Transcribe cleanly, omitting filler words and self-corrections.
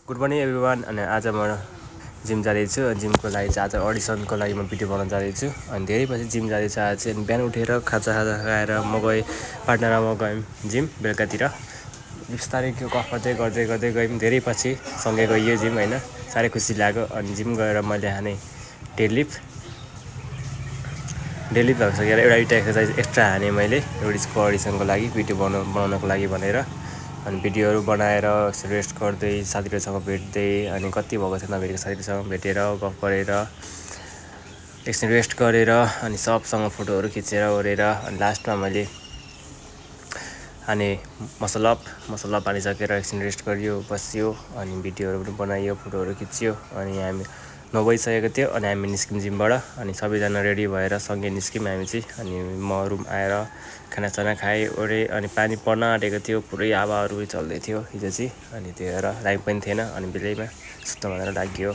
Good morning everyone. अनि आज म जिम जाँदैछु। जिमको लागि चाहिँ आज अडिसनको लागि म भिडियो बनाउन जाँदैछु। अनि धेरै पछि जिम जाँदैछु आज चाहिँ। अनि बिहान उठेर खाजा खाएर म गएँ, पार्टनरमा म गयौँ जिम बेलुकातिर। बिस्तारै त्यो गफ गर्दै गयौँ। धेरै पछि सँगै गइयो जिम होइन, साह्रै खुसी लाग्यो। अनि जिम गएर मैले हाने डेडलिफ्ट भइसकेर एउटा एक्सर्साइज एक्स्ट्रा हाने मैले एउटीको अडिसनको लागि भिडियो बनाउनको लागि भनेर। अनि भिडियोहरू बनाएर रेस्ट गर्दै साथीहरूसँग भेट्दै, अनि कति भएको छ नभेटेको साथीहरूसँग भेटेर गफ गरेर एकछिन रेस्ट गरेर अनि सबसँग फोटोहरू खिचेर ओरेर अनि लास्टमा मैले हाने मसलअप हानिसकेर एकछिन रेस्ट गरियो, बसियो, अनि भिडियोहरू पनि बनाइयो, फोटोहरू खिच्यो। अनि हामी 9 बजिसकेको थियो। अनि हामी निस्क्यौँ जिमबाट। अनि सबैजना रेडी भएर सँगै निस्क्यौँ हामी चाहिँ। अनि म रुम आएर खानासाना खाएँ ओरेँ। अनि पानी पर्न आँटेको थियो, पुरै हावाहरू चल्दै थियो हिजो चाहिँ। अनि त्यही भएर लाइट पनि थिएन। अनि बेलैमा सुत्न भनेर लाग्यो।